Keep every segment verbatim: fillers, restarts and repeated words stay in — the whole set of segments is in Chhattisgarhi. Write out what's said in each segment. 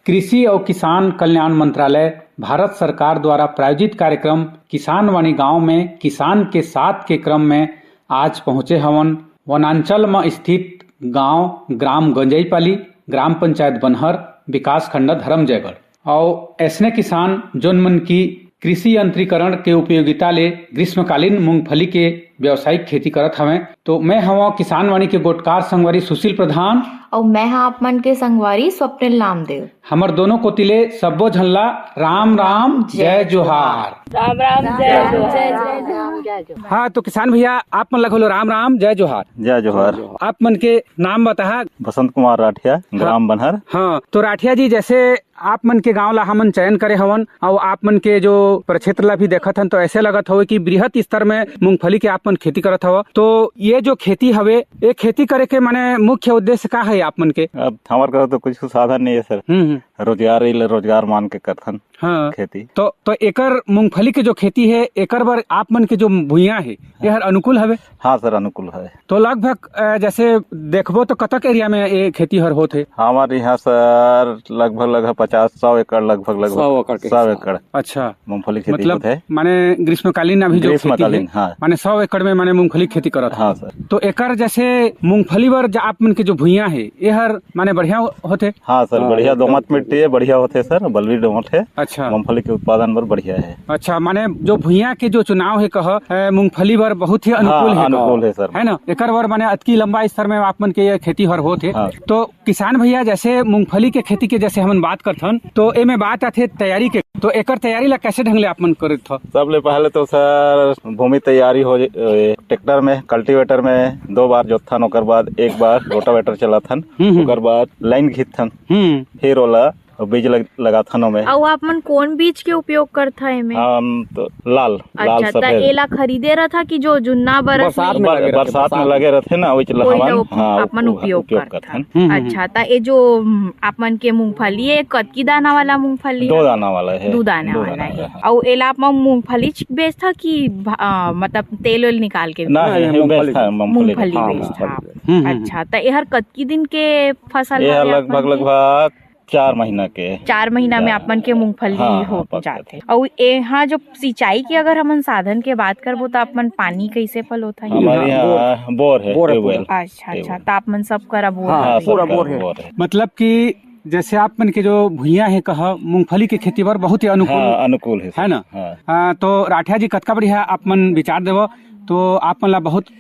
कृषि अउ किसान कल्याण मंत्रालय, भारत सरकार द्वारा प्रायोजित कार्यक्रम किसान वाणी गांव में किसान के साथ के क्रम में आज पहुंचे हवन वनांचल म स्थित गांव ग्राम गंजईपाली, ग्राम पंचायत बनहर, विकास खंड धरमजयगढ़। अउ ऐसने किसान जोन मन की कृषि यंत्रीकरण के उपयोगिता ले ग्रीष्मकालीन मूंगफली के व्यावसायिक खेती करत हवें। तो मैं हवं किसान वाणी के गोटकार संगवारी सुशील प्रधान। अउ मैं हा आप मन के संगवारी स्वप्निल नामदेव। हमर दोनों कोति ले सब्बो झन ला राम राम, जय जोहार। राम राम, जय जोहार। हाँ, तो किसान भैया, आप मन ला घलो राम राम, जय जोहार। जय जोहार। आप मन के नाम बताहा। बसंत कुमार राठिया, हाँ। ग्राम बनहर। हाँ, तो राठिया जी, जैसे आप मन के गांव ला हमन चयन करे हवन, अउ आप मन के जो प्रक्षेत्र ला भी देखत हन, तो ऐसे लगत हवे कि बृहत स्तर में मूंगफली के आप मन खेती करत हव। तो ये जो खेती हवे, ये खेती करे के माने मुख्य उद्देश्य का है आप मन के? अब हमार करा तो कुछ साधन नहीं है सर। हम्म, हम्म। रोजगार, इले रोजगार मान के करथन हाँ। खेती। तो, तो एकर मूंगफली के जो खेती है, एकर बर आप मन के जो भुइयां है, ये हर अनुकूल हवे? हाँ सर, अनुकूल है। तो लगभग, अ, जैसे देखबो तो कतक एरिया में ये खेती हर होत है? हमारे यहाँ सर लगभग, लगभग पचास, सौ एकड़ लगभग, लगभग। सौ एकड़ के सौ हिसाब। एकड़। अच्छा। मूंगफली खेती मतलब होत है। माने ग्रीष्मकालीन अभी जो खेती ग्रीष्मकालीन, है, हाँ। माने सौ एकड़ में माने मूंगफली खेती करत हाँ है। सर। तो एकर जैसे मूंगफली बर ज-, आप मन के जो भुइयां है, ये हर माने बढ़िया होथे? हाँ सर, हाँ, बढ़िया एकदम दोमट मिट्टी है, बढ़िया होथे सर, बलुई दोमट है। अच्छा। मूंगफली के उत्पादन बर बढ़िया है। अच्छा, माने जो भुइयां के जो चुनाव है कह, ए, मूंगफली बर बहुत ही अनुकूल हाँ, है कह, अनुकूल है सर। है ना? एकर बर माने अतकी लंबा स्तर में आप मन के ये खेती हर होत है। हाँ। तो किसान भैया, जैसे मूंगफली के खेती के जैसे हमन बात करथन, तो एमे बात आथे तैयारी के, तो एकर तैयारी ला कैसे ढंग ले आप मन करत हो? सबले पहले तो सर भूमि तैयारी हो, ए, ट्रैक्टर में, कल्टीवेटर में दो बार जोतथन, ओकर बाद एक बार रोटावेटर चलाथन, हम्म, हम्म। ओकर बाद लाइन खींचथन, हम्म। फिर ओला बीज लग-, लगाथन ओमे। अउ आप मन कौन बीज के उपयोग करथा एमे? हम तो लाल, लाल अच्छा, त सफेद। एला खरीदे रथा कि जो जुन्ना बरस बरसात में में? बर-, लगे रथे, बरसात में बरसात लगे में। रथे ना, ओइच ला ओइला हमन, उप-, हाँ, आप मन उप-, उपयोग उपयोग करथन। करथन। हम्म, हम्म, अच्छा, हम्म। त ए जो, हम्म, आप मन के मूंगफली है, कतकी दाना वाला मूंगफली दो है? दाना वाला है। दो दाना दो वाला दाना है। वाला है। अउ एला आप मन मूंगफली च बेचथा कि भा-, अ, मतलब तेल वेल निकाल के? नहीं, नहीं, नहीं, मूंगफली। बेचथा, मूंगफली मूंगफली बेचथा। हाँ, बेचथा। मूंगफली। हम्म, हम्म, अच्छा, त एहर कतकी दिन के फसल एहर हवे आप लगभग, मन के? लगभग चार महीना के। चार महीना में हाँ। आप मन के मूंगफली हाँ, हाँ, हो पक जाथे। जाथे। अउ एहा जो सिंचाई के अगर हमन साधन के बात करबो, त आप मन पानी कइसे पलोथा? हमारे हाँ, यहाँ बोर। बोर है, बोर है ट्यूबवेल। पूरा। अच्छा, अच्छा, ट्यूबवेल। त आप मन सब करा बोर हाँ, है। हाँ, सब पूरा करा बोर है। बोर है। मतलब कि जैसे आप मन के जो भुइयां है, कहा मूंगफली के खेती बर बहुत ही अनुकूल हाँ, है। अनुकूल है सर। है ना? हाँ। हाँ, तो राठिया जी, कतका बढ़िया आप मन विचार देवो, तो आप मन ला बहुत, अ,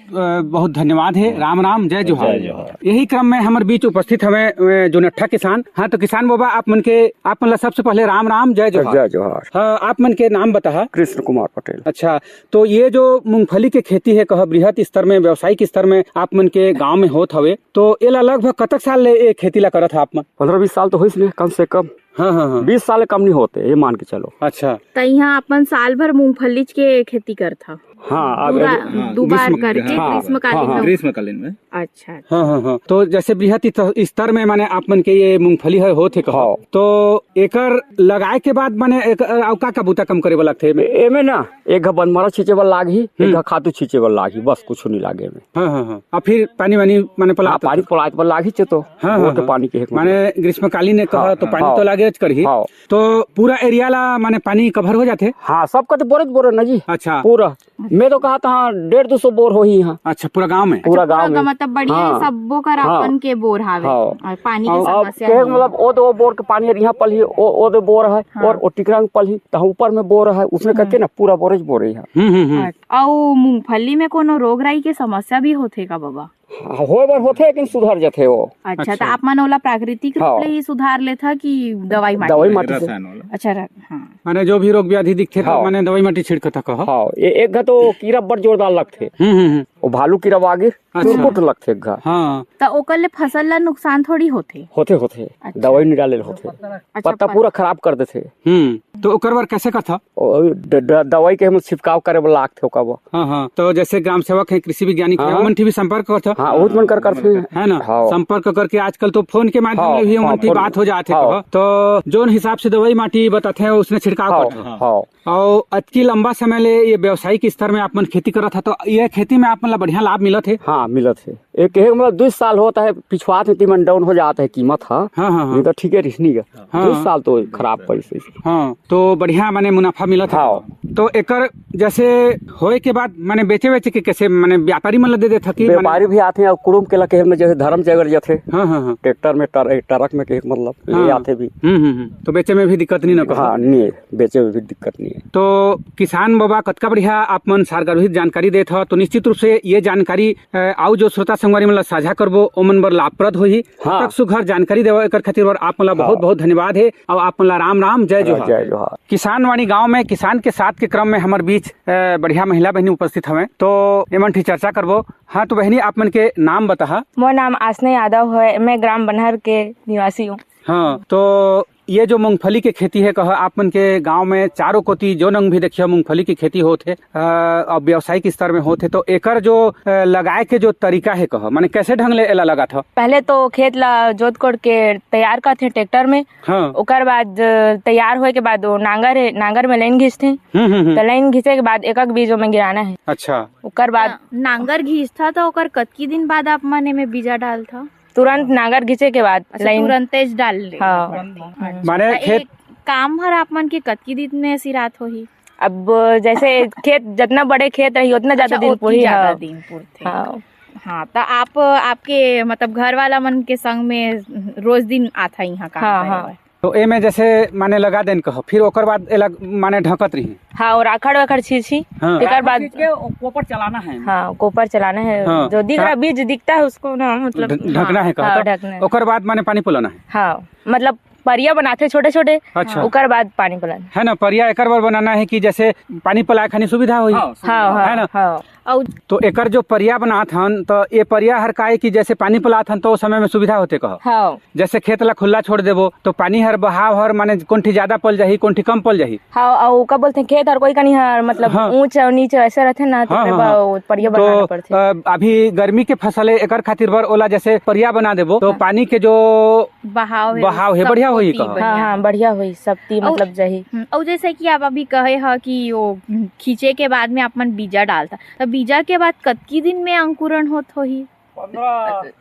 बहुत धन्यवाद है। राम राम, जय जोहार। जय जोहार। यही क्रम में हमर बीच उपस्थित हवे, अ, जुनट्ठा किसान। हाँ, तो किसान बाबा, आप मन के, आप मन ला सबसे पहले राम राम, जय जोहार। जय जोहार। हाँ, आप मन के नाम बताहा। कृष्ण कुमार पटेल। अच्छा, तो ये जो मूंगफली के खेती है, कहा बृहत स्तर में, व्यावसायिक स्तर में आप मन के गांव में होत हवे, तो एला लगभग कतक साल ले ये खेती ला करत हा आप मन? पन्द्रह बीस साल तो होइस ने, कम से कम। हाँ, हाँ, हाँ। बीस साल कम नहीं होते, ये मान के चलो। अच्छा। त इहाँ अपन साल भर मूंगफलीच के खेती करथा? हाँ, अब पूरा हाँ, दू बार ग्रीष्म-, करके हाँ, ग्रीष्मकालीन हाँ, हाँ। में? ग्रीष्मकालीन में। अच्छा। हाँ, हाँ, हाँ। तो जैसे बृहत इत-, स्तर में माने आप मन के ये मूंगफली है, होत है कहा। हाँ। तो एकर लगाए के बाद माने एक, अउ का का बूता कम करे वाला लगथे एमे? एमे ना, एक घा बनमारा छींचे बर लागही, एक हम्म। घा खातू छींचे बर लागही, बस कुछ नहीं लागे एमे। हाँ, हाँ, हाँ। अब फिर पानी वानी माने हाँ, पलात पानी पलात बर लागही चे तो। हाँ, वो हाँ, तो हाँ। पानी के एक माने ग्रीष्मकालीन ने कहा हाँ, तो पानी हाँ। तो लागेच करही। हाँ। तो पूरा एरिया ला माने पानी कवर हो जाथे? हाँ, सब कति बोरे बोरे ना जी। अच्छा। पूरा। मैं तो कहा था डेढ़ दो सौ बोर होही इहाँ। अच्छा, पूरा गांव में? पूरा अच्छा, गांव पूरा में। मतलब बढ़िया हाँ। सबो कर हाँ। अपन के बोर हावे। हाँ। और पानी के अब समस्या कहे नहीं। मतलब वो तो वो बोर के पानी हर इहाँ पलही, वो, वो तो बोर है हाँ। और वो टिकरा में पलही, तो ऊपर में बोर है, उसने हम्म। करके ना पूरा बोरे बोरे है। हम्म, हम्म, हम्म। अच्छा, अउ मूंगफली में कोनो रोग राई के समस्या भी होथे का बाबा? हाँ, होए बर होथे, लेकिन सुधर जाथे वो। अच्छा, अच्छा। त आप मन ओला प्राकृतिक रूप हाँ। ले ही सुधार लेथा कि दवाई माटी? दवाई माटी से। रसायन वाला। अच्छा, र-, हाँ। माने जो भी रोग व्याधि दिखथे, त हाँ। माने दवाई माटी छिड़कत ह। हाँ, ए-, एक घा तो कीरा बड़ जोरदार लगथे। हम्म, हम्म, हम्म। वो भालू कीरा वागिर, अच्छा। चुरकुट लगथे एक घा। हाँ। त ओकर ले फसल ला नुकसान थोड़ी होथे? होथे, होथे। अच्छा। दवाई नहीं डाले होथे। अच्छा, पत्ता पर- पूरा खराब कर देथे। हम्म, तो ओकर बर कैसे करथा? ओ, ड-, ड-, दवाई के हम छिड़काव करे बर लागथे ओकर बर। हाँ, हाँ। तो जैसे ग्राम सेवक है, कृषि वैज्ञानिक है, हाँ। ओमन ठी भी संपर्क करथा? हाँ, ओमन कर, करथे। है ना? हाँ। संपर्क करके आजकल तो फोन के माध्यम हाँ, ले भी ओमन हाँ, ठी फोन। बात हो जाथे हाँ। कहो। तो जोन हिसाब से दवाई माटी बताथे, उसने छिड़काव हाँ, करथा। हाँ। अउ अतकी लंबा समय ले ये व्यावसायिक स्तर में आप मन खेती करत ह, तो ये खेती में आप मन ला बढ़िया लाभ मिलत हे? हाँ, मिलत हे। ये कहे के मतलब दू साल होत हे, पिछुआत हे, तीमन डाउन हो जात हे कीमत ह। हाँ, हाँ, हाँ। नहीं तो ठीके रहिस नहीं गा। हाँ। दू साल तो खराब पैसे। हाँ, तो बढ़िया माने मुनाफा मिलत हे। हाँ। तो एकर जैसे होए के बाद माने बेचे, बेचे के कैसे माने व्यापारी मन ला दे देथा कि माने व्यापारी भी आथे अउ कुड़ुम के ला कहे में जैसे धर्म जगह जाथे। हाँ, हाँ, हाँ। ट्रैक्टर में, ट्रक, ट्रक में कहे के मतलब ले हाँ। आथे भी। हम्म, हम्म, हम्म। तो बेचे में भी दिक्कत नहीं ना कहो? हाँ, नहीं, बेचे में भी दिक्कत नहीं है। तो किसान बाबा, कतका बढ़िया आप मन सारगर्भित जानकारी देत हव, तो निश्चित रूप से ये जानकारी, अ, अउ जो श्रोता संगवारी मन ला साझा करबो, ओमन बर लाभप्रद होही। हाँ। तक सुघर जानकारी देवव, एकर खातिर बर आप मन ला हाँ। बहुत, बहुत धन्यवाद हे, अउ आप मन ला राम, राम, जय हाँ, जोहार। जय जोहार। किसान वाणी गांव में किसान के साथ के क्रम में हमर बीच, अ, बढ़िया महिला बहिनी उपस्थित हवे, तो एमन ठी चर्चा करबो। हाँ, तो बहिनी, आप मन के नाम बताहा। मोर नाम आसना यादव है, मैं ग्राम बनहर के निवासी हूँ। हाँ, तो ये जो मूंगफली के खेती हे, कह आप मन के गांव में चारों कोती जो नंग भी देखियो मूंगफली के खेती होत हे, अ, अब व्यावसायिक स्तर में होत हे, तो एकर जो, अ, लगाए के जो तरीका हे, कह माने कैसे ढंग ले एला लगात हो? पहले तो खेत ला जोत कोड़ के तैयार करथे ट्रैक्टर में। हाँ। ओकर बाद, अ, तैयार होए के बाद वो नांगर हे, नांगर में लाइन घिसथे। हम्म, हम्म, हम्म। तो लाइन घिसे के बाद एक एक बीज ओमे गिराना हे। अच्छा। ओकर बाद हाँ, नांगर घिसथा तो ओकर कतकी दिन बाद आप मन एमे बीजा डालथा? तुरंत नांगर घिसे के बाद अच्छा, लाइन। तुरंतेच डाल ले। हाँ। तुरंत ही। हम्म। माने त खेत ये काम हर आप मन के कतकी दिन में सिरात होही? अब जैसे खेत, जितना बड़े खेत रही, उतना ज्यादा अच्छा, दिन ओतकी पूरी, ज्यादा हाँ। दिन पूरथे। हाँ। हाँ, त आप, आपके मतलब घर वाला मन के संग में रोज दिन आथा यहाँ काम हाँ, करे हाँ। बर? तो एमे जैसे माने लगा देन कहो, फिर ओकर बाद एला माने ढकत रही। हाँ, और आखड़ वाखड़ छीछी, हाँ। तेकर बाद चीज के कोपर चलाना है। हाँ, कोपर चलाना है। हाँ। जो दिख रहा, हाँ। बीज दिखता है उसको ना, मतलब ढ-, ढकना है कहा हाँ, तो? ढकना है। ओकर बाद माने पानी पलाना है। हाँ, मतलब परिया बनाथे छोटे छोटे, अच्छा। ओकर बाद पानी पलाना है ना, परिया एकर बर बनाना है कि जैसे पानी पलाए खानी सुविधा होही। हाँ, हाँ, है ना? हाँ। अउ तो एकर जो परिया बनात हन, तो ये परिया हर का हे कि जैसे पानी पलात हन, तो ओ समय में सुविधा होथे कहो? हाँ। जैसे खेत ला खुला छोड़ देबो, तो पानी हर बहाव हर माने कोन ठी ज्यादा पल जाही, कोन ठी कम पल जाही। हाँ, अउ का बोलथे, खेत हर कोई कनी हर मतलब हाँ। ऊंच अउ नीचे ऐसे रहथे ना, तो हाँ, हाँ, हाँ। परिया तो, बनाना पड़थे। अ, अभी गर्मी के फसल हे, एकर खातिर बर ओला जैसे परिया बना देबो, तो हाँ। पानी के जो बहाव हे, बहाव हे, सब बढ़िया होही कोती कहो? बढ़िया। हाँ, हाँ, बढ़िया होही, सब ती अउ मतलब जाही। हम्म, अउ जैसे कि आप अभी कहे ह कि वो खींचे के बाद में आप मन बीजा डालथा, त बीजा के बाद कतकी दिन में अंकुरण होत होही?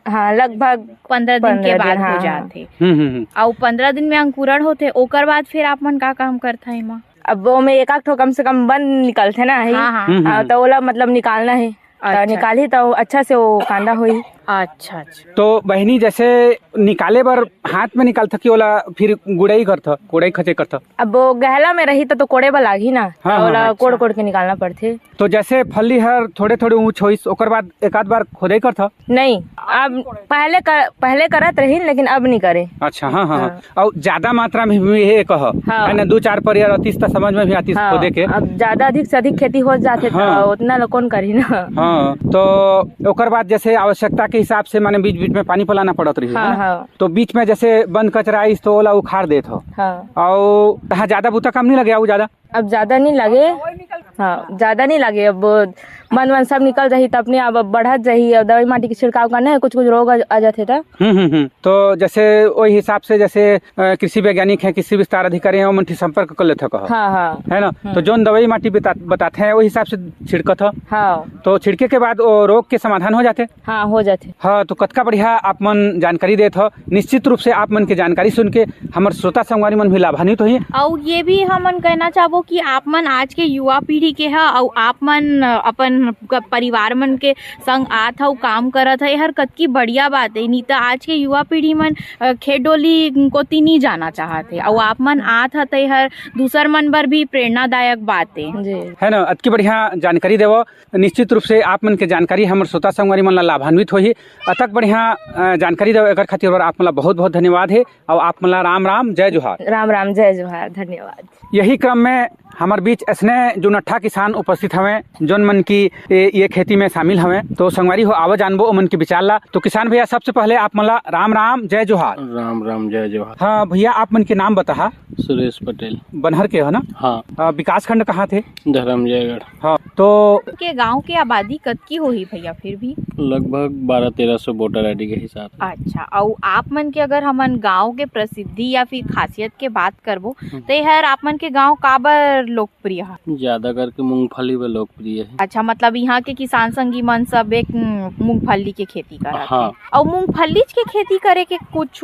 हाँ, लगभग पंद्रह दिन के पंद्रह दिन, बाद हो हाँ, जाथे। हम्म, हम्म, हम्म। अउ पंद्रह दिन में अंकुरण होथे, ओकर बाद फिर आप मन का काम करथा एमा? अब वो में एक आध ठो कम से कम बन निकलथे ना, ही? हाँ, हाँ। हम्म, हम्म। हाँ, तो ओला मतलब निकालना है। त अच्छा। निकालही त अच्छा से वो कांदा होही। अच्छा, अच्छा। तो बहिनी, जैसे निकाले बर हाथ में निकालथा कि ओला फिर गुड़ई करथा, कोड़ई खचे करथा? अब वो गहला में रही त, तो कोड़े बर लागही ना, हाँ, त हाँ, ओला हाँ, कोड़ अच्छा। कोड़ के निकालना पड़थे। तो जैसे फल्ली हर थोड़े थोड़े ऊंच होइस, ओकर बाद एक आध बार खोदई करथा? नहीं, अब पहले कर, पहले करत रही, लेकिन अब नहीं करे। अच्छा, हाँ, हाँ, हाँ। हाँ। अउ ज्यादा मात्रा में भी हे कह, हाँ। है ना, दू चार परिया रहतिस त समझ में भी आतिस हाँ, खोदे के। अब ज्यादा अधिक से अधिक खेती हो जाथे त हाँ। उतना ला कोन करही ना। हाँ, तो ओकर बाद जैसे आवश्यकता के हिसाब से माने बीच-बीच में पानी पलाना पड़त रही, है हाँ, ना? हाँ। तो बीच में जैसे बंद कचरा आइस तो ओला उखाड़ देत हो। हाँ। अउ तहाँ ज्यादा बूता कम नहीं लगे, अउ ज्यादा? अब ज्यादा नहीं लगे। हाँ, ज्यादा नहीं लगे। अब बन वन सब निकल जाही त अपने आप अब बढ़त जाही। अब दवाई माटी के छिड़काव करना है, कुछ कुछ रोग आ, आ जाथे त। हम्म, हम्म, हम्म। तो जैसे वही हिसाब से जैसे, अ, कृषि वैज्ञानिक है, कृषि विस्तार अधिकारी है, ओमन ठी संपर्क कर लेथे कहो। हाँ, हाँ। है ना? हम्म। तो जोन दवाई माटी बता-, बताथे हैं, वही हिसाब से छिड़कत हो। हाँ। तो छिड़के के बाद वो रोग के समाधान हो जाथे? हाँ, हो जाथे। हाँ, तो कतका बढ़िया आप मन जानकारी देत हो। निश्चित रूप से आप मन के जानकारी सुन के हमर श्रोता संगवारी मन भी लाभान्वित होही। अउ ये भी हमन कहना चाहबो कि आप मन आज के युवा पीढ़ी के ह, अउ आप मन, अ, अपन क-, परिवार मन के संग आत हव, काम करत ह, एहर कतकी बढ़िया बात हे। नहीं त आज के युवा पीढ़ी मन, अ, खेत डोली कोती नहीं जाना चाहत हे, अउ आप मन आत ह, त एहर दूसर मन बर भी प्रेरणादायक बात हे। जी। है ना, अतकी बढ़िया जानकारी देवो। निश्चित रूप से आप मन के जानकारी हमर श्रोता संगवारी मन ला लाभान्वित होही। अतक बढ़िया, अ, जानकारी देवो, एकर खातिर बर आप मन ला बहुत-बहुत धन्यवाद हे। अउ आप मन ला राम राम, जय जोहार। राम राम, जय जोहार, धन्यवाद। यही क्रम में हमर बीच ऐसने जुनट्ठा किसान उपस्थित हवें, जोन मन की ये, ये खेती में शामिल हवें। तो संगवारी हो, आवा जानबो ओमन के विचार ला। तो किसान भैया, सबसे पहले आप मन ला राम राम, जय जोहार। राम राम, जय जोहार। हाँ भैया, आप मन के नाम बताहा। सुरेश पटेल। बनहर के हो ना? हाँ। अ, विकासखंड कहाँ थे? धरमजयगढ़। हाँ, तो के गांव के आबादी कतकी होही भैया फिर भी? लगभग बारह तेरह सौ वोटर आईडी के हिसाब से। अच्छा, अउ आप मन के अगर हमन गांव के प्रसिद्धि या फिर खासियत के बात करबो, हम्म। त एहर आप मन के गांव काबर लोकप्रिय है? ज्यादा करके मूंगफली बर लोकप्रिय है। अच्छा, मतलब यहाँ के किसान संगी मन सब एक, उम, मूंगफली के खेती करत हाँ। हे। अउ मूंगफलीच के खेती करे के कुछ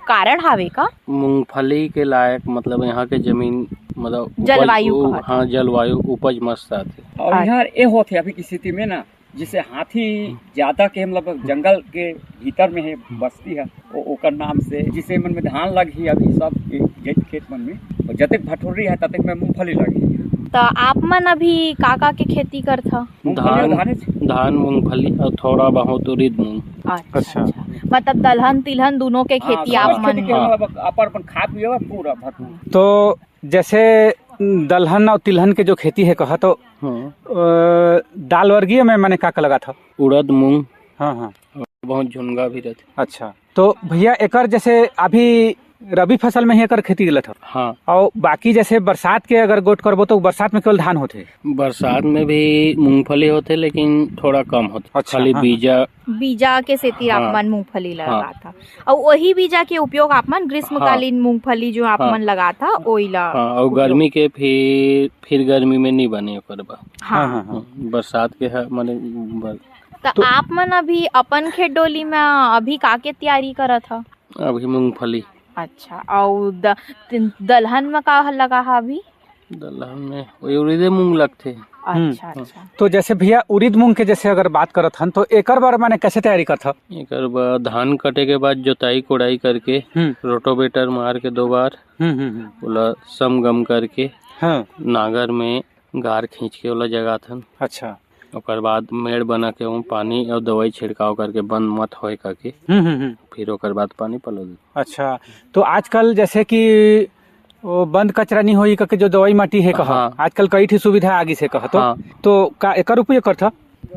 कारण हावे का? मूंगफली के लायक, मतलब, यहाँ के जमीन, मतलब, उपज जलवायु उ-, कहत हाँ, हे। जलवायु, उपज मस्त आथे। अउ हाँ। यहाँ ए होथे अभी की स्थिति में ना, जिसे हाथी ज्यादा के, मतलब, जंगल के भीतर में हे, बस्ती हे, ओ-, ओकर नाम से, जिसे मन में धान लगही अभी सब के जैत खेत मन में, अउ जतेक भठोरी हे, ततेक में मूंगफली लगही। त आप मन अभी का-का के खेती करथा? मूंगफली अउ धान, धानेच। धान, मूंगफली अउ थोड़ा बहुत उरिद मूंग। अच्छा, अच्छा। अच्छा। मतलब दलहन तिलहन दूनों के हाँ, खेती सब आप मन खेती के हाँ। मतलब अपन, अपन खाए पिए बर पूरा भरपूर। तो जैसे दलहन अउ तिलहन के जो खेती हे कहा, तो, हाँ। अ, दाल वर्गीय में माने का, का लगाथा? उड़द, मूंग। हाँ, हाँ। अउ बहुत झुनगा भी रहिथे। अच्छा, तो भैया एकर जैसे अभी रबी फसल में ही एकर खेती करत हव? हाँ। अउ बाकी जैसे बरसात के अगर गोठ करबो तो बरसात में केवल धान होथे? बरसात में भी मूंगफली होथे, लेकिन थोड़ा कम होथे। अच्छा, खाली हाँ, हाँ। बीजा। बीजा के सेती हाँ। आप मन मूंगफली हाँ। लगाथा। अउ वही बीजा के उपयोग आप मन ग्रीष्मकालीन हाँ। मूंगफली जो आप हाँ। मन लगाथा, ओइला हाँ, अउ उपयोग। गर्मी के फिर, फिर गर्मी में नहीं बने ओकर बर। हाँ। हाँ, हाँ, हाँ। बरसात के ह-, माने बर- त तो आप मन अभी अपन खेत डोली में अभी का के तैयारी करत ह? अभी मूंगफली। अच्छा, अउ द-, तिन-, दलहन में का लगाहा अभी? दलहन में वही उरिदे मूंग लगथे। अच्छा, हम्म। अच्छा। तो जैसे भैया उरिद मूंग के जैसे अगर बात करत हन, तो एकर बर माने कैसे तैयारी करत ह? एकर बर धान कटे के बाद जोताई कोड़ाई करके, हम्म। रोटोवेटर मार के दो बार, हम्म, हम्म, हम्म। ओला समगम करके, हाँ। नांगर में गार खींच के ओला जगाथन। अच्छा। ओकर बाद मेड़ बना के ओमा पानी अउ दवाई छिड़काव करके बंद मत होए करके, हम्म, हम्म, हम्म। फिर ओकर बाद पानी पलो देथे। अच्छा, तो आजकल जैसे कि वो बंद कचरा नहीं होई करके जो दवाई माटी हे कहा, हाँ। आजकल कई ठी सुविधा आ गिस हे कहा, तो, हाँ। तो का एकर उपयोग करथा?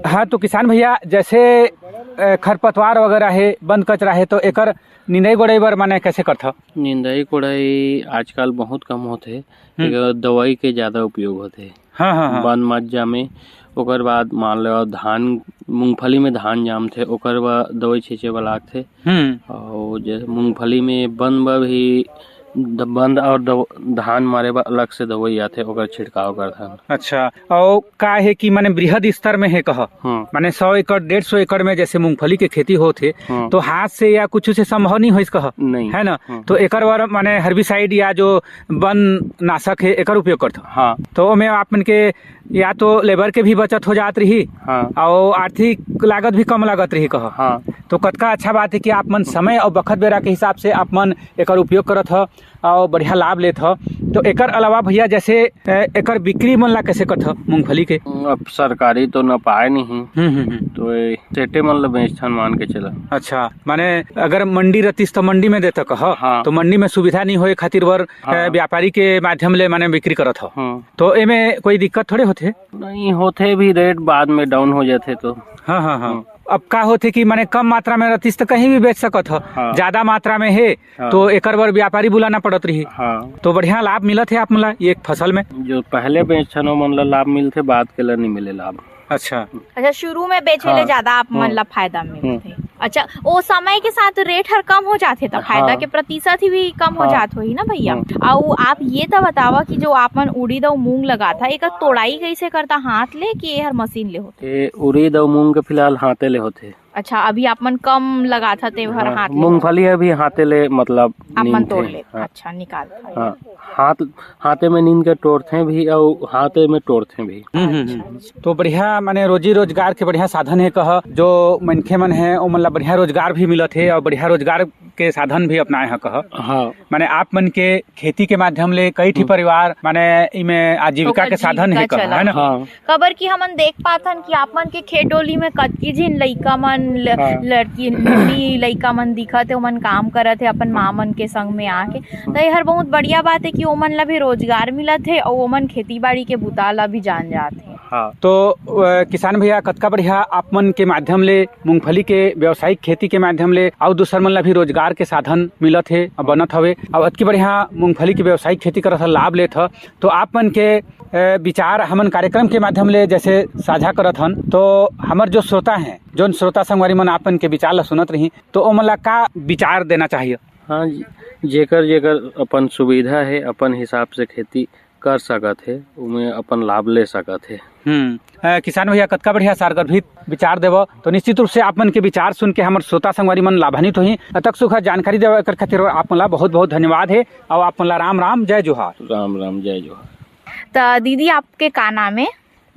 हाँ, तो किसान भैया, जैसे, अ, खरपतवार वगैरह हे, बंद कचरा हे, तो एकर निंदाई गोड़ाई बर माने कैसे करथा? निंदाई गोड़ाई आजकल बहुत कम होथे, हम्म। एकर दवाई के ज्यादा उपयोग होथे। हाँ, हाँ, हाँ। बन मत जामे। ओकर बाद मान लो धान, मूंगफली में धान जामथे, ओकर बर दवाई छींचे बर लागथे। हम्म। अउ जैसे मूंगफली में बन बर भी द-, बन अउ दव-, धान मारे बर अलग से दवाई आथे, ओकर छिड़काव करथन। अच्छा, अउ का हे कि माने बृहद स्तर में हे कह, हाँ। माने सौ एकड़, डेढ़ सौ एकड़ में जैसे मूंगफली के खेती होत हे, हाँ। तो हाथ से या कुछ से संभव नहीं होइस कह, नहीं। है ना? हाँ। तो एकर बर माने herbicide या जो बन नाशक हे, एकर उपयोग करथव। हाँ। तो ओमे आप मन के या तो labour के भी बचत हो जात रही, हाँ। अउ आर्थिक लागत भी कम लागत रही कह। हाँ। तो कतका अच्छा बात हे कि आप मन समय अउ बखत बेरा के हिसाब से आप मन एकर उपयोग करत ह अउ बढ़िया लाभ लेत ह। तो एकर अलावा भैया जैसे, ए, एकर बिक्री मन ला कैसे करथव मूंगफली के? अब सरकारी तो न पाए नहीं। हम्म, हम्म, हम्म। तो ए, सेठे मन ला बेचथन मान के चला। अच्छा, माने अगर मंडी रहतिस तो मंडी में देता कह, हाँ। तो मंडी में सुविधा नहीं होए खातिर बर, हाँ। ए, व्यापारी के माध्यम ले माने बिक्री करत ह। हाँ। तो एमे कोई दिक्कत थोड़े होथे? नहीं, होथे भी, rate बाद में down हो जाथे तो। हाँ, हाँ, हाँ। हाँ। अब का होथे कि माने कम मात्रा में रहतिस तो कहीं भी बेच सकत ह। हाँ। ज्यादा मात्रा में हे, हाँ। तो एकर बर व्यापारी बुलाना पड़त रही। हाँ। तो बढ़िया लाभ मिलत हे आप मन ला ये एक फसल में? जो पहले बेचथन, ओ मन ला लाभ मिलथे, बाद के ला नहीं मिले लाभ। अच्छा। अच्छा, शुरू में बेचे ले हाँ। ज्यादा आप मन हाँ। ला फायदा मिलथे। हम्म। अच्छा, ओ समय के साथ rate हर कम हो जाथे, त फायदा हाँ। के प्रतिशत ही भी कम हो हाँ। जात होही ना भैया? हम्म। अउ आप ये त बतावा कि जो आप मन उड़ीद अउ मूंग लगाथा, एकर तोड़ाई कैसे करथा, हाथ ले कि एहर मशीन ले होथे? ए, उड़ीद अउ मूंग के फिलहाल हाथे ले होथे। अच्छा, अभी आप मन कम लगाथा, तेहर हाँ, हाथ ले मूंगफली अभी हाथे ले, मतलब, आप मन नींदथे। तोड़ ले। हाँ। अच्छा, निकालथा। हाँ, हाथ, हाथे में नींद के टोरथे भी अउ हाथे में टोरथे भी। हम्म, हम्म, हम्म। अच्छा। तो बढ़िया, माने रोजी रोजगार के बढ़िया साधन हे कह, जो मनखे मन हे, ओमन ला बढ़िया रोजगार भी मिलत हे अउ बढ़िया रोजगार के साधन भी अपनाए हे कह। हाँ। माने आप मन के खेती के माध्यम ले कई ठी हम्म। परिवार, माने इमे आजीविका ओकर के साधन हे जीविका कह, चलत हे ना? हे। हाँ। काबर कि हमन देख पाथन कि आप मन के खेत डोली में कतकी झिन लइका मन, ल-, हाँ। लड़की, लड़की लइका मन दिखत हे, ओमन काम करत हे अपन माँ मन के संग में आके। त एहर बहुत बढ़िया बात हे कि ओमन ला भी रोजगार मिलत हे अउ ओमन खेती बाड़ी के बुता ला भी जान जात हे। हाँ। तो, अ, किसान भैया, कतका बढ़िया आप मन के माध्यम ले, मूंगफली के व्यावसायिक खेती के माध्यम ले अउ दूसर मन ला भी रोजगार के साधन मिलत हे, बनत हवे। अउ अतकी बढ़िया मूंगफली के व्यावसायिक खेती करत ह, लाभ लेत ह, तो आप मन के, अ, विचार हमन कार्यक्रम के माध्यम ले जैसे साझा करत हन, तो हमर जो श्रोता हैं, जोन श्रोता संगवारी मन आप मन के विचार ला सुनत रही, तो ओमन ला का विचार देना चाहिए? हाँ जी, जेकर, जेकर अपन सुविधा हे, अपन हिसाब से खेती कर सकत हे, उमे अपन लाभ ले सकत हे। हम्म। अ, किसान भैया, कतका बढ़िया सारगर्भित विचार देव। तो निश्चित रूप से आप मन के विचार सुन के हमर श्रोता संगवारी मन लाभान्वित होही। अतक सुघर जानकारी देव, एकर खातिर आप मन ला बहुत बहुत धन्यवाद हे। अउ आप मन ला राम राम, जय जोहार। राम राम, जय जोहार। त दीदी, आपके का नाम हे?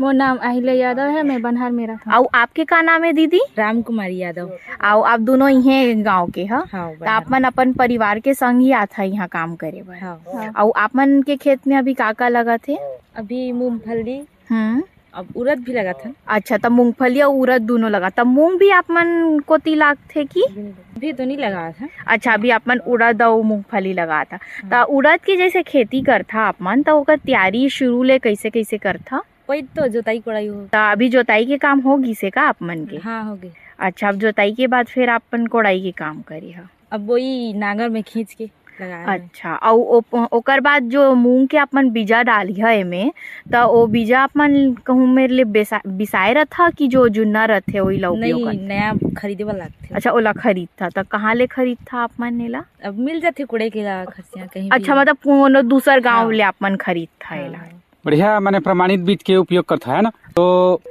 मोर नाम अहिल्या यादव हे, मैं बनिहार में रथंव। अउ आपके का नाम हे दीदी? राम कुमारी यादव। अउ आप दोनों इहे गांव के ह? हाँ, त आप मन अपन परिवार के संग ही आथा इहाँ काम करे बर? हाँ। अउ आप मन के खेत में अभी का का लगत हे? अभी मूंगफली, हम्म। अब उरद भी लगाथन। अच्छा, त मूंगफली अउ उरद दूनों लगा, त मूंग भी आप मन कोती लागथे कि? अभी तो नहीं लगाथन। अच्छा, अभी आप मन उरद अउ मूंगफली लगाथा। त उरद के जैसे खेती करथा आप मन, त ओकर तैयारी शुरू ले कैसे कैसे करथा? पहले तो जोताई कोड़ाई हो। त अभी जोताई के काम हो गिसे का आप मन के? हाँ, हो गे। अच्छा, अब जोताई के बाद फिर आप मन कोड़ाई के काम करे ह? अब वही नांगर में खींच के लगाए हैं। अच्छा, अउ ओ-, ओकर बाद जो मूंग के आप मन बीजा डालिहा एमे, त ओ बीजा आप मन कहूँ मेर ले बेसा-, बिसाए रथा कि जो जुन्ना रथे, ओही ला उपयोग नहीं, करथा? नया खरीदे वाला लगथे। अच्छा, ओला खरीदथा, त कहाँ ले खरीदथा आप मन एला? अब मिल जाथे कोड़े के ला खरसिया कहीं अच्छा, भी। मतलब कोनो दूसर गांव हाँ। ले आप मन खरीदथा हाँ। एला। बढ़िया, माने प्रमाणित बीज के उपयोग करथा, है ना? तो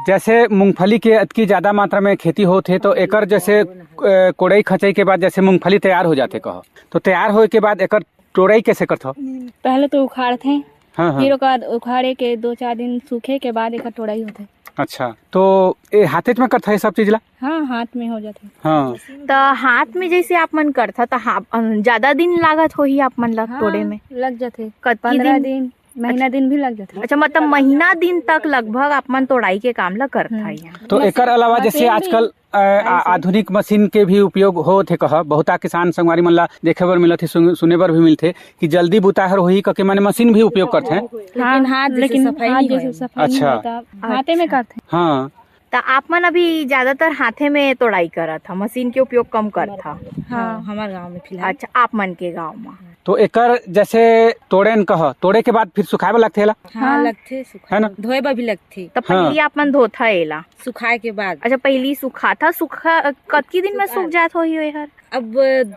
जैसे मूंगफली के अतकी ज्यादा मात्रा में खेती होत हे, तो एकर जैसे, अ, कोड़ई खचई के बाद जैसे मूंगफली तैयार हो जाथे, कहो, तो तैयार होए के बाद एकर टोड़ई कैसे करथव? पहले तो उखाड़थे, हाँ, हाँ। फिर ओकर बाद उखाड़े के दो चार दिन सूखे के बाद एकर टोड़ई होथे। अच्छा, तो ए हाथेच में करथा ये सब चीज ला? हाँ, हाथ में हो जाथे। हाँ। त हाथ में जैसे आप मन करथा, त हा-, अ, ज्यादा दिन लागत होही आप मन ला हाँ, टोड़े में? लग जाथे। कतकी पंद्रह दिन? दिन, महीना दिन भी लग जाथे। अच्छा, मतलब महीना दिन तक लगभग आप मन तोड़ाई के काम ला करथा हम्म। यहाँ। तो मशीन, एकर अलावा जैसे मशीन भी आजकल, अ, आ-, ऐसे। आधुनिक मशीन के भी उपयोग होत हे कह, बहुता किसान संगवारी मन ला देखे बर मिलत हे, सुन-, सुने बर भी मिलथे कि जल्दी बुता हर होही कके माने मशीन भी उपयोग करथे। लेकिन हाँ, हाथ जैसे लेकिन सफाई हाथ नहीं जैसे होय। सफाई नहीं अच्छा। होता, हाथे में अच्छा। करथे। हाँ। त आप मन अभी ज्यादातर हाथे में तोड़ाई करत ह, मशीन के उपयोग कम करत ह? हाँ, हमार गांव में फिलहाल। अच्छा, आप मन के गांव में। तो एकर जैसे तोड़ेन कह, तोड़े के बाद फिर सुखाए बर लगथे एला? हाँ, हाँ। लगथे सुखाए। है ना? धोए बर भी लगथे। त हाँ। पहिली आप मन धोथा एला? सुखाए के बाद। अच्छा, पहिली सुखाथा, सुखा, कतकी दिन में सुखा- सूख जात होही एहर? अब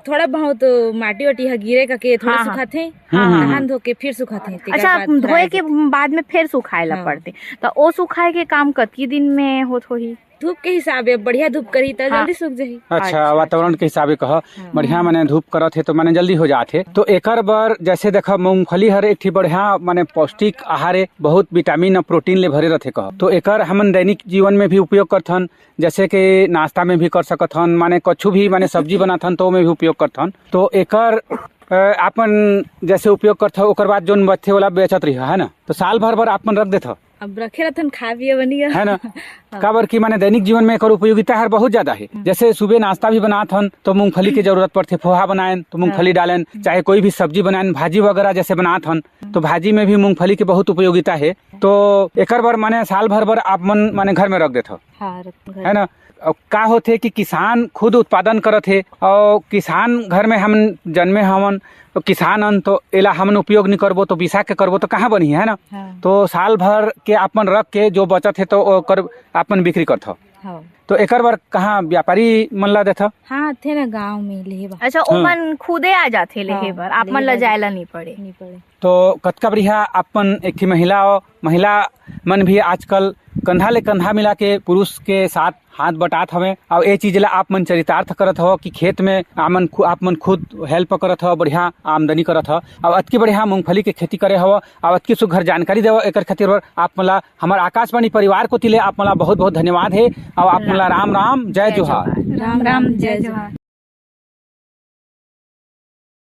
थोड़ा बहुत माटी वाटी ह गिरे कके थोड़ा हाँ, हाँ। सुखाथे, हम्म, हम्म, तहान हम्म। धो के फिर सुखाथे, तेकर अच्छा, बाद धोए भराए के जाथे। बाद में फिर सुखाए ला हाँ। पड़थे, त ओ सुखाए के काम कतकी दिन में होत होही? धूप के हिसाब हे, बढ़िया धूप करही त हाँ। जल्दी सूख जाही। अच्छा, अच्छा, वातावरण अच्छा। के हिसाब हे कह। हाँ। बढ़िया माने धूप करत हे तो माने जल्दी हो जात हे। तो एकर बर जैसे देखा, मूंगफली हर एक ठी बढ़िया माने पौष्टिक आहार हे, बहुत विटामिन अउ प्रोटीन ले भरे रथे कह। तो एकर हमन दैनिक जीवन में भी उपयोग करथन, जैसे कि नाश्ता में भी कर सकत हन, माने कछु भी माने सब्जी बनाथन तो ओमे भी उपयोग करथन। तो एकर, अ, आपन जैसे उपयोग करथव, ओकर बाद जोन बचथे ओला बेचत रहिहा, है ना? तो साल भर बर आपन रख देथव। अब रखे रहथन, खा पिए बनिया। है ना? हाँ। काबर कि माने दैनिक जीवन में एकर उपयोगिता हर बहुत ज्यादा हे। हम्म। जैसे सुबह नाश्ता भी बनात हन तो मूंगफली के जरूरत पड़थे, पोहा बनाएन तो मूंगफली हाँ। डालेन, हम्म। चाहे कोई भी सब्जी बनाएन, भाजी वगैरह जैसे बनात हन तो भाजी में भी मूंगफली के बहुत उपयोगिता हे। तो एकर बर माने साल भर बर आप मन माने घर में रख देथव। हाँ, रख-, घर है ना? अब का होथे कि किसान खुद उत्पादन करत हे, अउ किसान घर में हमन जन्मे हवन, तो किसान अन तो एला हमन उपयोग नहीं करबो, तो बिसा के करबो, तो कहाँ बनही, है ना? हाँ। तो साल भर के आपन रख के जो बचत हे, तो ओकर आपन बिक्री करथव। हाँ। तो एकर बर कहाँ व्यापारी मन ला देथव? हाँ, थे ना गाँव में लेहे बर। अच्छा, हाँ। ओमन खुदे आ जाथे लेहे हाँ, बर, आप लेहे मन ला बर जाए ला नहीं पड़े। नहीं पड़े। तो कतका बढ़िया, अपन एक ठी महिला हो, महिला मन भी आजकल कंधा ले कंधा मिला के पुरुष के साथ हाथ बटात हवे। अउ ए चीज ला आप मन चरितार्थ करत हव कि खेत में आप मन खु-, आप मन खुद help करत हव, बढ़िया आमदनी करत हव, अउ अतकी बढ़िया मूंगफली के खेती करे हव, अउ अतकी सुघर जानकारी देव, एकर खातिर बर आप मन ला हमर आकाशवाणी परिवार कोति ले आप मन ला बहुत बहुत धन्यवाद हे, अउ आप मन ला राम राम, जय जोहार। राम राम, जय जोहार।